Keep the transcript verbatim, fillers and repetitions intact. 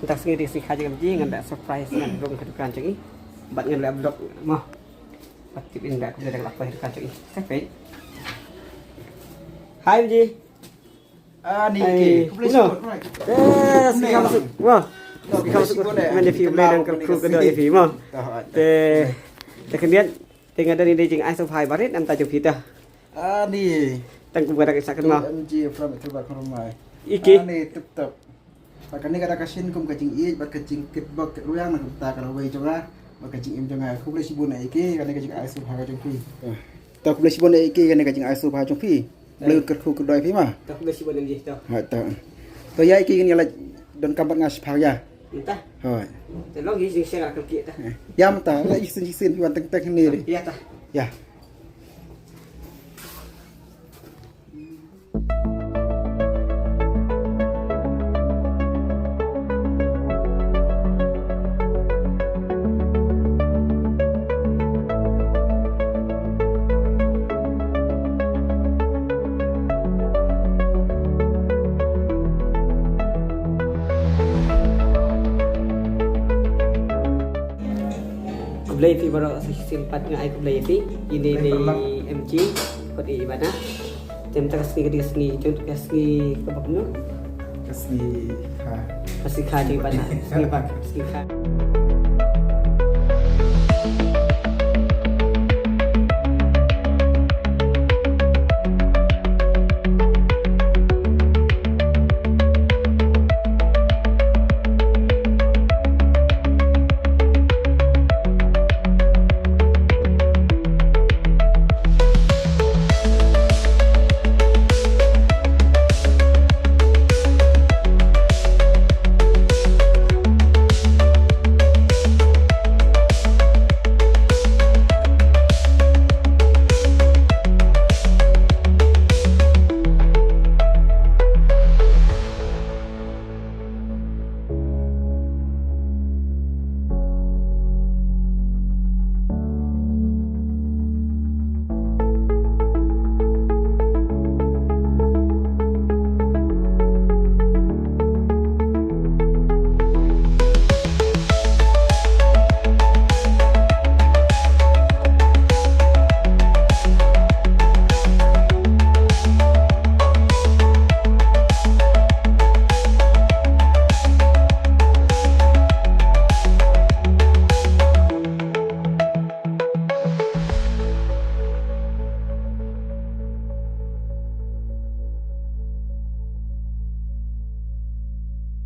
Mynta ka sngi dei ka sngi kha jong i M G, ngan leh surprise, ngan rung ha dukan jong i. Bad ngan leh vlog mo. Bad tip in ba kumno da ka la poi ha dukan jong i. Sa peit. Hi M G. Ah, ni, hi. Okey. Khublei shibun, right. Eh, sngi khublei shibun. Wah. Sngi khublei shibun, eh. Mynta phi, mynta ka kyrkhu ka doh ïa phi mo. Te, te khyndiat, te nga don ïa ka jingai sngewbha barit namar jong phi te. Ah, ni. Tang kum ka dak i sa kan mo. M G from October Khormai. Ïa ki. Ah, ni, tip top. Ba kane ka da ka shin kum ka jingïeit bad ka jingkit bok kit rwiang na ka bynta ka lawei jong nga bad ka jingim jong nga. Khublei shibun ïa ki, kane ka jingai sngewbha ka jong phi. To khublei shibun ïa ki, kane ka jingai sngewbha jong phi. Khublei kyrkhu kyrdoh ïa phi ma. To khublei shibun ïa ki to. Ha to. To ïa ki ngin ïa leit donkam bad nga shiphew ïa. Mynta. Hooid. Te long hi jingshisha ka kyrkieh ta. Ïa mynta la jingshisha jingshisha phi wan teng teng ni. Ïa ta. Ïa. Khublei phi baroh sa shisien pat nga ai khublei phi. Ine ne M G kot i bana. Tem ta ka sngi ka dei ka sngi jong ka sngi kaba kumno? Ka sngi kha. Ka sngi kha dei bana. Sngi pat sngi kha.